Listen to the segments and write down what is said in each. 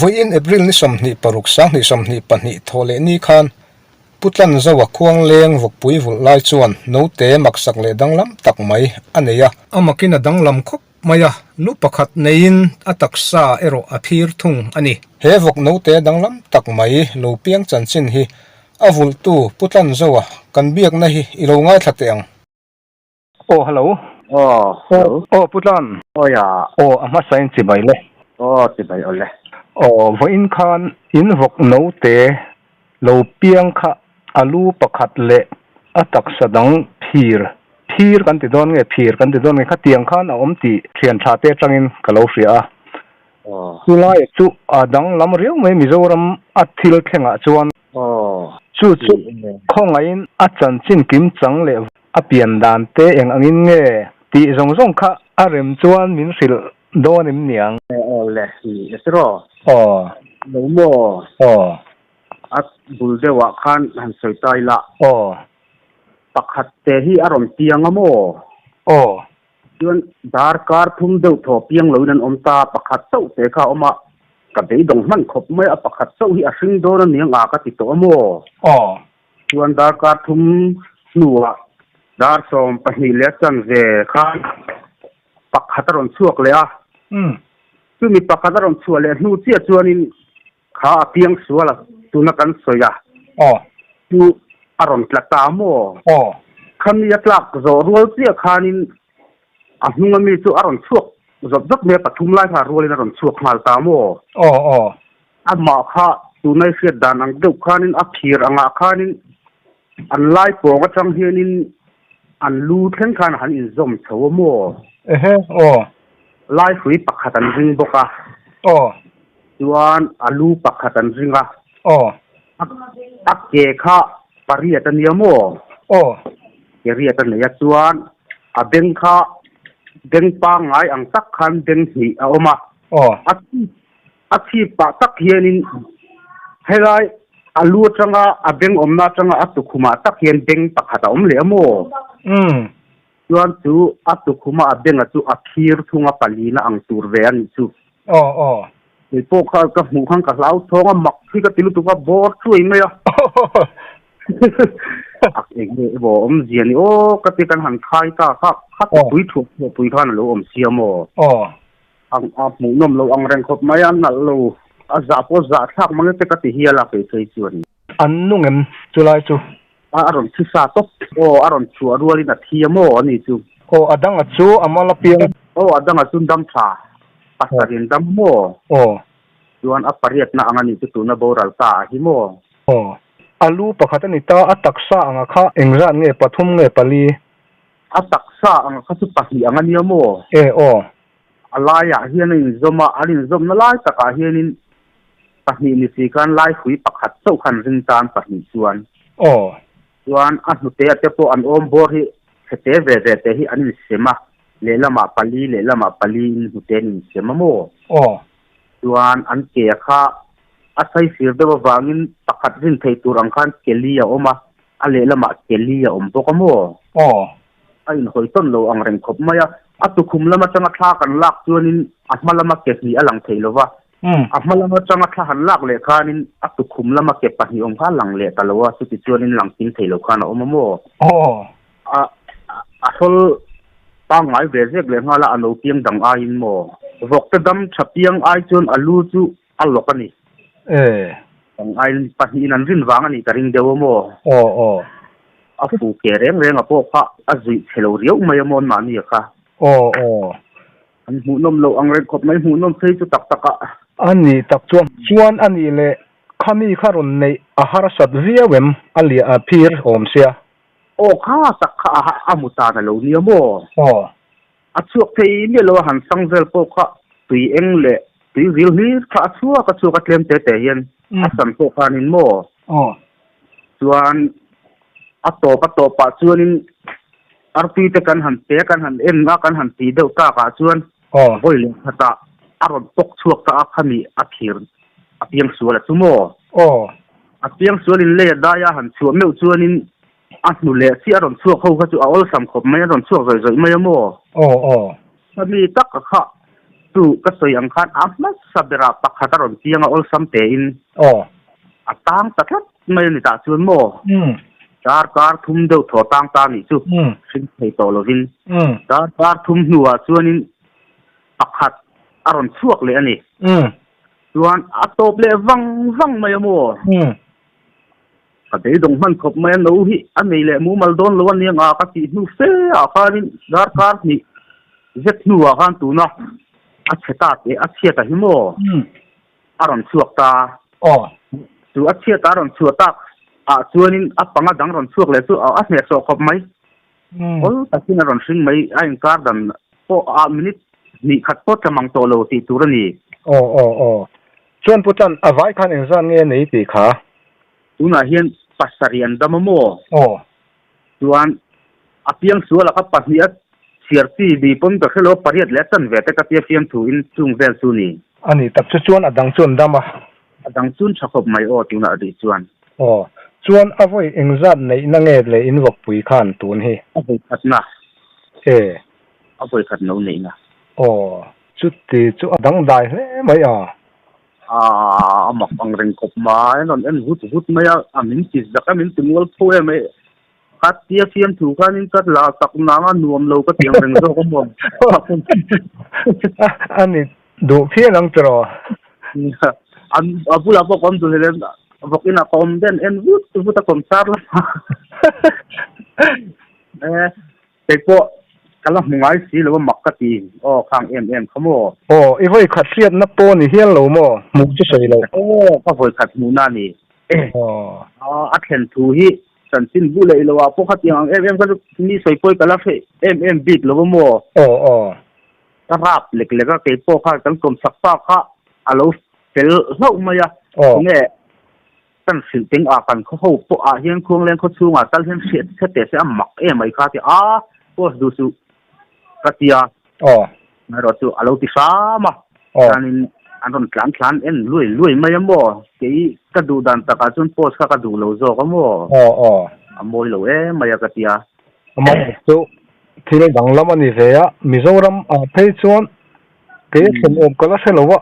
Vawiin April ni 26 2022 thawhleh ni khan Pu Tlanzoa Khuangleng vawkpui vulh lai chuan note maksak leh danglam tak mai a nei a. A makin a danglam khawp mai a, lu pakhat neiin a taksa erawh a phir thung a ni. He vawk note danglam tak mai lo piang chanchin hi a vulhtu Pu Tlanzoa kan biakna hi i lo ngaithla teh ang. Aw hello. Aw hello. Aw Pu Tlan. Aw ya. Aw a hmasa in chibai le. Aw chibai aw le. Aw vawiin khan in vawk note lo piang kha a lu pakhat leh a taksa dang phir phir kan ti dawn nge phir kan ti dawn nge khatiang khan a awm tih thian tha te atangin ka lo hria a. Aw. Chulai chu a danglam riau mai Mizoram a thil thlengah chuan. Aw. Chu chu khawngaihin a chanchin kim chang leh A pian dan te eng angin nge tih zawng zawng kha a rem chuan min hrilh dawn em niang? Aw le, i si rawh. Aw. Lo maw? Aw. A bul deuhah khan han sawi ta ila. Aw. Pakhat te hi a rawn piang a maw? Aw. Chuan darkar thum deuh thaw piang loin an awm ta, pakhat chauh te kha a awm a, ka beidawng hman khawp mai a, pakhat chauh hi a hring dawn a niang a ka ti tawh a maw? Aw. Chuan darkar thum hnuah dar 12 leh chanve khan pakhat a rawn chhuak leh a. Chumi pakhat a rawn chhuah leh hnu chiah chuanin kha a piang sual a, tuna kan sawi a, chu a rawn tla ta maw? Khami a tlak zawh rual chiah khanin a hnunga mi chu a rawn chhuak zawt zawt mai a, pathum lai kha rualin a rawn chhuak nghal ta maw? Amah kha tunai hriat dan ang deuh khanin a phir angah khanin an lai pawng atang hianin an lu thleng khan a han inzawm chho a maw? Ehe, aw. Lai hrui pakhat an ring bawk a. Aw. Chuan a lu pakhat an ring a. Aw. A ke kha pariat a nia maw? Aw. Ke riat a nei a, chuan a beng kha beng pangngai ang tak khan beng hnih a awm a. Aw. A A chhip pah tak hianin helai a lu atanga a beng awmna atanga a tukhumah tak hian beng pakhat a awm leh a maw? Umm. Chuan chu a tukhuma a benga chu a phir thunga palina ang tur ve a nih chu. Aw aw. Kei pawh kha ka hmuh khan ka hlau thawng a, mak hi ka ti lutuk a, bawr chuai mai a. A eng nge emaw awmzia ni aw ka ti kan han khai ta kha, kha tupui thuah thuah pui khan a lo awm sia maw? Aw. A hmuhnawm lo ang reng khawp mai a, nalh lo. A zah pawh zah thlak mang e te ka ti hial a kei phei chuan. An nung em chulai chu? A rawn thi sa tawp. Aw, a rawn chhuah rualin a thi a maw a ni chu? Aw, a danga chu a mal a piang. Aw, a danga chu dam tha. Pasarin dam maw? Aw. Chuan a pariatna ang a ni chu tuna boral ta a hi maw? Aw. A lu pakhat a ni ta, a taksa anga kha engzat nge pathum nge pali? A taksa anga kha chu pahnih ang a nia maw? E aw. A laiah hian a inzawm a, an inzawmna lai takah hianin pahnih ni si khan lai hrui pakhat chauh khan ring tan pahnih chuan. Aw. Chuan a hnutea te pawh an awm bawr hi chhete ve ve te hi an insem a, lehlamah pali lehlamah pali in hnute an insem a maw? Aw. Chuan an ke kha a saisir deuh avangin pakhat rin thei tur ang khan ke li a awm a, A lehlamah Kelly a awm bawk a maw? Aw. A inhawi tawn lo ang reng khawp mai a. A tukhum lam atanga thla kan lak chuanin a hma lama ke hnih a lang thei lo va. A hma lam atanga thla han lak leh khanin a tukhum lama ke pahnih awm kha a lang leh ta lo a, chuti chuanin lang kim thei lo khan a awm a maw? Aw. A a hlawl pangngai ve zek leh nghal a, a no piang dang aiin maw? Vawkte dam tha piang ai chuan a lu chu a lawk a ni. E. Ang aiin pahnihin an rin vang a nih ka ring deuh a maw? Aw aw. A fu ke reng reng a pawh kha a zuih chhe lo riau mai a maw anmahni a kha. Aw aw. An hmuhnawm loh ang reng khawp mai, hmuhnawm phei chu tak tak a. A nih tak chuan chuan a nih leh khami kha rawn neih a harsat viau em a liah a phir awm sia. Aw kha tak kha a a mu tan a lo nia maw? Aw. A chhuak thei miah lo a, han sang vel pawh kha tui eng leh tui ril hlir kha a chhuak a chhuak a tlem te te hian a san pawh khanin maw? Aw. Chuan a tawp a tawpah chuanin artui te kan han pe a, kan han en a, kan han tih deuh takah chuan vawi leh khatah a rawn pawk chhuak ta a, khami a thir a piang sual a chu maw? Aw. A piang sualin lei a dai a han chhuah meuh chuanin A hnu leh chiah a rawn chhuak ho kha chu a awlsam khawp mai, a rawn chhuak zawih zawih mai a maw? Aw aw. Khami tak a kha. Chu ka sawi ang khan a hmasa berah pakhat a rawn piang a awlsam tein a tang ta tlat mai a ni tah chuan maw darkar thum deuh thaw tang ta nih chu hring thei tawh lovin darkar thum hnuah chuanin pakhat a rawn chhuak leh a ni. Chuan a tawp leh vang vang mai a maw? Ka beidawng hman khawp mai a, no hi a nei leh mumal dawn lo a nia nga ka tih hnu fe ah khanin darkar hnih zet hnuah khan tuna a chhe ta teh a chhiat a hi maw? A rawn chhuak ta. Chu a chhiat a rawn chhuah tak ah chuanin a panga dang rawn chhuak leh chu a hnehsawh khawp mai. Awl takin a rawn hring mai, a inkar dan pawh a minute hnih khat pawh tla mang tawh lo tih tur a ni. Aw aw aw. Chuan Pu Tlan, a vai khan engzat nge nei tih kha? Tunah hian pasarih an dam a maw? Aw. Chuan a piang sual a kha pahnih a chhiar chi ni pawn ka hre lo a, pariat leh a chanve te ka tia fiam thu in chung vel chu ni. A ni tak chu chuan a dang chu an dam a. A dang chun tha khawp mai aw tunah rih chuan. Aw, chuan a vawi engzat neihna nge le in vawkpui khan tun hi? A vawi khatna. E. A vawi khat no neihna. Aw, chuti chu a dangdai hle mai a. Aa, a mak ang reng khawp mai, a rawn en vut vut mai a, a min ti zak a, min ti mual pho em mai. Ka tia fiam thu khanin ka la tak nang a nuam lo ka ti ang reng zawk a maw? A ni duh phian ang tiraw? A bulah pawh ka awm duh hlel em, vawk inah ka awm den en vut vut a kawmsar lamah. Kei pawh ka la hmu ngai si lo a mak ka ti. Aw khang em em kha maw? Aw, i vawi khat hriatna pawh ni hial lo maw? Hmuh chu sawi lo. Aw, ka vawi khat hmuhna a ni. Aw, a thlen thu hi chanchin bu leh i lo ah pawh khatiang ang em em kha chu mi sawi pawi ka la hre em em bik lo a maw? Aw, aw. Ka rap lek lek a, kei pawh khan kan kawmchak pa kha a lo fel hlauh mai a. Aw. Tunge Kan hrilh teng a, kan khaw ho pawh ah hian Khuangleng khaw chhungah tal hian hriat hre teh se a mak em mai kha ti a, post duh suh ka ti a. Aw. Erawh chu a lo ti hram a. Aw. Chuanin an rawn tlan thlan en luai luai mai a maw? Kei ka duh dan takah chuan post kha ka duh lo zawk a maw? Aw aw. A mawi lo em mai a ka ti a. Amah chu thil danglam a ni ve a, Mizoram ah phei chuan Kei a thlen awm ka la hre lo a.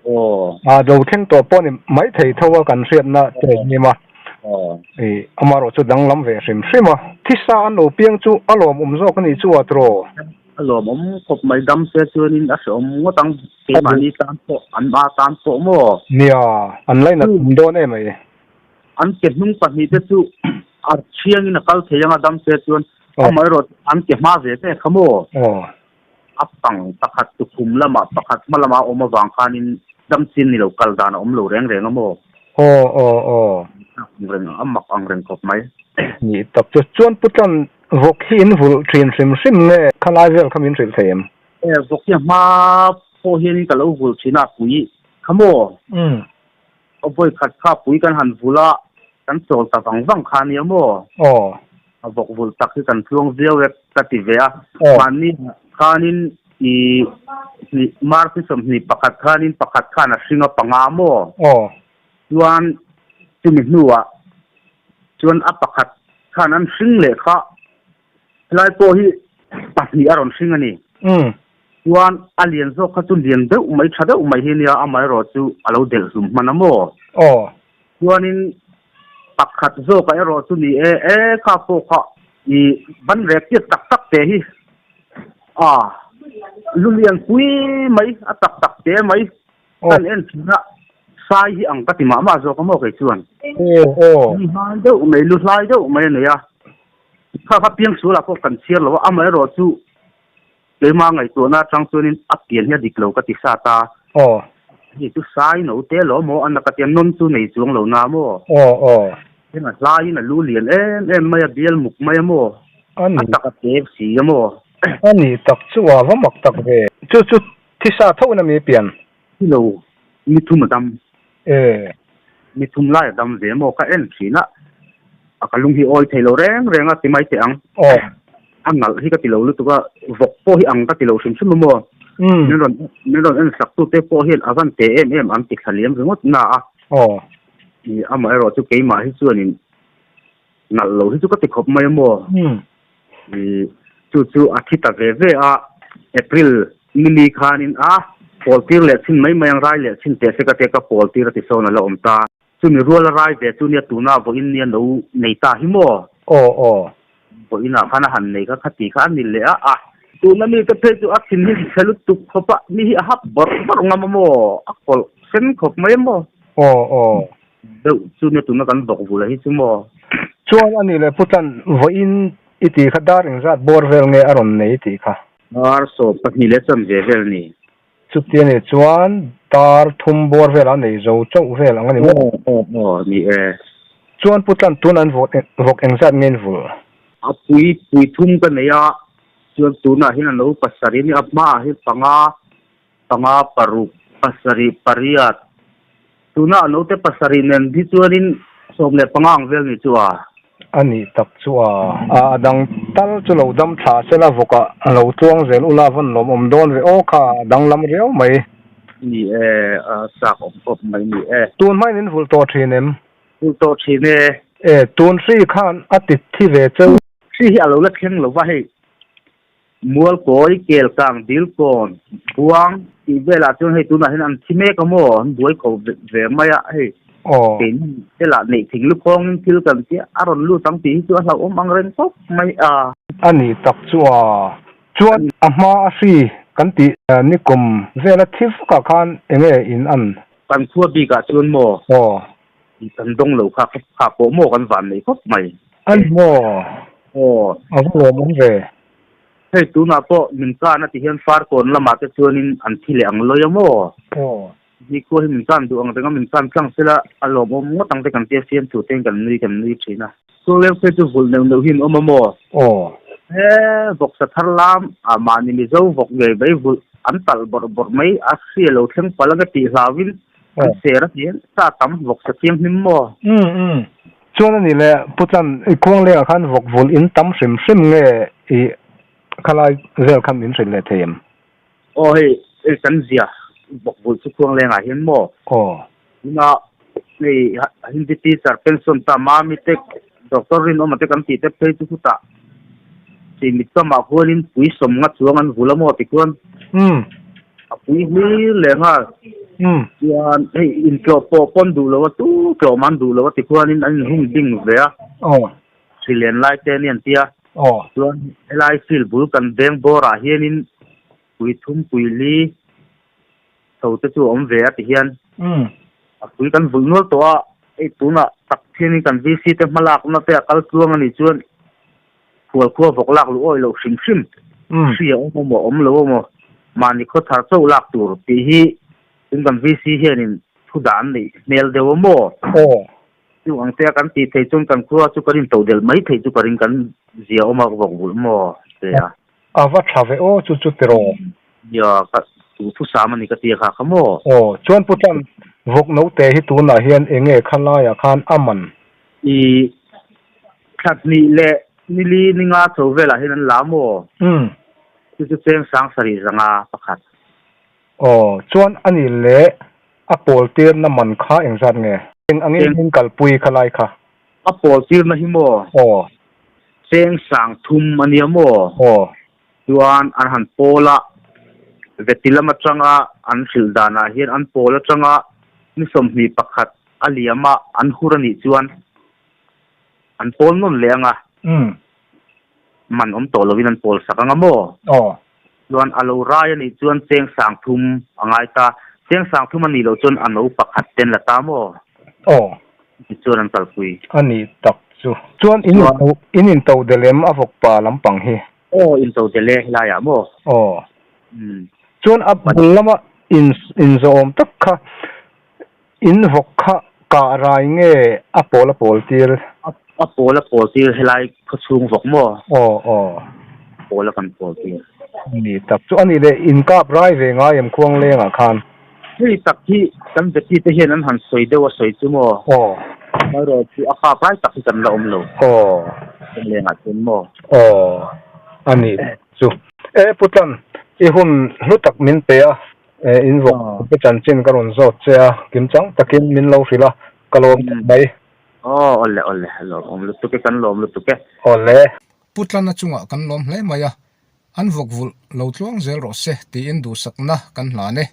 Aw. A lo thleng tawh pawh ni mai thei tho a kan hriatna te a hnim a. Aw. I amarawh chu danglam ve hrim hrim a. Thisa an lo piang chu a lawmawm zawk a nih chu a tiraw? A lawmawm khawp mai dam se chuanin a hrehawm ngawt ang keimahni tan pawh an ma tan pawh maw? Nia, an lainat awm dawn em mai. An ke hnung pahnihte chu a thiangin a kal thei ang a dam se chuan amaherawh an ke hma ve ve kha maw? Aw. A pang pakhat tukhum lamah pakhat hma lama a awm avang khanin dam chin ni lo kal dan a awm lo reng reng a maw? Aw aw aw. Ang reng a mak ang reng khawp mai. Nih tak chu chuan Pu Tlan vawk hi in vulh thin hrim hrim nge khalai vel kha min hrilh thei em? E vawk hi a hma pawh hianin ka lo vulh thin a pui kha maw? Umm. A vawi khat kha pui kan han vulh a, kan chawl ta vang vang kha ania maw? Aw. A vawk vulh tak hi kan tluang viau e ka ti ve a. Aw. Mahni khanin i hnih March ni 21 khanin pakhat khan a hring a panga maw? Aw. Chuan chumi hnuah chuan a pakhat khan an hring leh kha Helai pawh hi pahnih a rawn hring a ni. Umm. Chuan a lian zawk kha chu lian deuh mai tha deuh mai hi nia amaherawh chu a lo delh hlum hman a maw? Aw. Chuanin pakhat zawkah erawh chu ni e, e kha pawh kha i ban rek tiat tak tak te hi a lu lian pui mai a tak tak te mai Kan en thin a, sai hi ang ka ti mah mah zawk a maw kei chuan. Aw. Lu hlai deuh mai, lu hlai deuh mai a nei a. Kha kha piang sualah pawh kan chhiar lo a, amaherawh chu keimah ngaihtuahna atang chuanin a pian hi a dik lo ka ti sat a. Aw. Hei chu sai no te lo maw a na ka tia nawn chu nei chuang lo na maw. Aw aw. Heng a hlaiin a lu lian em em mai a, bial muk mai a maw. A ni. A tak a te si a maw. A ni tak chu a va mak tak ve. Chu chu Thisa tho in a mi pian? Thi lo, mi thum a dam. E. Mi thum lai a dam ve maw? Ka en thin a, a ka lung hi awi thei lo reng reng a ti mai teh ang. Aw. A nalh hi ka ti lo lutuk a, vawk pawh hi ang ka ti lo hrim hrim a maw? Umm. Min rawn min rawn en sak tute pawh hian a van te em em an ti thla liam ringawt na a. Aw. I amaherawh chu keimah hi chuanin nalh lo hi chu ka ti khawp mai a maw? Umm. I chu chu a thi ta ve ve a, April ni li khanin a. Pawl tir leh chhin mai mai ang rai leh chhin teh se ka tia ka pawl tir a ti sawn a la awm ta. Chumi rual a rai ve chu nia tuna vawiin nia no nei ta hi maw? Aw aw. Vawiinah khan a han nei kha khati kha a ni leh a a. Tuna mite phei chu a thin hi chhe lutuk khawp a, mi hi a hap bawrh bawrh ngam a maw? A kawlh sen khawp mai a maw? Aw aw. Deuh chu nia tuna kan vawk vula hi chu maw? Chuan a nih leh Pu Tlan, vawiin i tih kha dar engzat bawr vel nge a rawn nei i tih kha? Dar 12 leh chanve vel ni. Chuti a nih chuan dar thum bawr velah a nei zo chauh vel ang a ni maw? Aw aw aw ni e. Chuan Pu Tlan tun an vawk vawk engzat nge in vul? A pui pui thum ka nei a, chuan tunah hian a no pasarih a ni a, hmaah hian panga panga paruk pasarih pariat Tuna a note pasarih nen hi chuanin 15 ang vel ni chu a. A nih tak chu a. A dang tal chu lo dam thla se la vawk a lo tluang zel ula vawn lawm awm dawn ve aw kha a danglam riau mai. Ni e, a chak awm khawp mai ni e. Tun hmain in vulh tawh thin em? Vulh tawh thin e. E, tun hri khan a ti thi ve cheu. Hri hi a lo la thleng lo va hei. Mualkawi, Kelkang, Dilkawn, Buang tih velah chuan hei tunah hian an thi mek a maw? An buai kho ve mai a hei. Keini velah neih thing lukhawngin thil kan tia a rawn lut ang tih hi chu a hlauhawm ang reng khawp mai a. A nih tak chu a. Chuan a hma a hri kan tih nikum vela thi vukah khan eng nge in an? Kan khua bikah chuan maw? Kan dawng lo kha kha pawh maw kan van nei khawp mai. A ni maw? Aw. A va lawmawm ve. Hei tunah pawh min kan a ti hian Farkawn lamah te chuanin an thi leh ang lawi a maw? Aw. Ni khua hi min kan duh ang reng a, min kan tlang sela a lawmawm ngawt ang te kan tia siam thu te kan nui kan nui thin a. Chuleng phei chu vulh neuh neuh hi an awm a maw? Aw. He vawksa thar lam ah mahni Mizo vawk ngei mai vulh an talh bawrh bawrh mai a hria lo thleng palh ang e tih hlauin An ser a hian sa tam vawk sa thianghlim maw? Umm umm. Chuan a nih leh Pu Tlan, i khuang lengah khan vawk vulh in tam hrim hrim nge i khalai vel khan min hrilh leh thei em? Aw hei, hei kan zia vawk vulh chu khuang lengah hian maw? Aw. Tuna hei Hindi teacher pension ta Mami te Doctor Rinawma te kan tih te phei chu khutah chimit kamah khuanin pui sawm nga chuang an vul a maw tikhuan a pui hlir leh nghal. Chuan hei intlawh pawh pawn duh lo a tu tlawh man duh lo a tikhuanin an inhung ding ve a. Hrilen lai te ania an tia. Chuan helai field bul kan veng bawrah hianin pui thum pui li Tho te chu a awm ve a ti hian a pui kan vulh nual tawh a, hei tunah tak thianin kan VC te hmalakna te a kal tluang a nih chuan khual khua vawk lak luh awih loh hrim hrim hri a awm emaw awm lo emaw mahni khaw thar chauh lak tur tih hi tun kan VC hianin thu dan neih hmel deuh a maw? Chu ang te a kan tih theih chuan kan khua chu kan intodelh mai theih chu ka ring kan zia awm a vawk vulh maw ti a. A va tha ve aw chu chu tiraw. Nia ka tu thu sam a ni ka tia kha kha maw. Aw chuan Pu Tlan vawk note hi tunah hian eng nge kha laiah khan a man? I thla hnih leh nili ni nga chho velah hian an la maw? Umm. Chu chu cheng sang sarih zanga pakhat. Aw chuan a nih leh a pawl tirna man kha engzat nge? Eng angin in kalpui kha lai kha? A pawl tirna hi maw? Aw. Cheng 3000 a nia maw? Aw. Chuan an han pawl a, veti lam atanga an hrilh danah hian an pawl atanga ni 21 a liam a, an hur a nih chuan an pawl nawn leh ang a. Umm. Man awm tawh lovin an pawl sak ang a maw? Aw. Chuan a lo rai a nih chuan cheng 3000 a ngai ta. Cheng 3000 a nih loh chuan a no pakhat ten la ta maw? Aw. Tichuan an kalpui. A nih tak chu. Chuan in into in into del em a vawk pa lampang hi? Aw into del e helaiah maw? Aw. Umm. Chuan a bul lama in inzawhawm tak kha in vawk kha kah rai nge a pawl a pawl tir? A pawl a pawl tir helai khawchhung vawk maw? Aw aw. A pawl a kan pawl tir. A nih tak chu. A nih leh in kap rai ve ngai em khuang lengah khan? Hei tak hi kan Betty te hian an han sawi deuh a sawi chu maw? Aw. Amaherawh chu a kap lai tak hi kan la awm lo. Aw. Kan lengah chuan maw? Aw. A nih chu. E Putlan, i hun hlu tak min pe a, e in vawk te chanchin ka rawn zawt che a, kimchang takin min lo hrilh a, ka lawm khawp mai. Aw, awle awle, lawmawm lutuk e, kan lawm lutuk e. Awle. Putlana chungah kan lawm hle mai a, An vawk vulh lo tluang zel rawh se tiin duhsakna kan hlan e.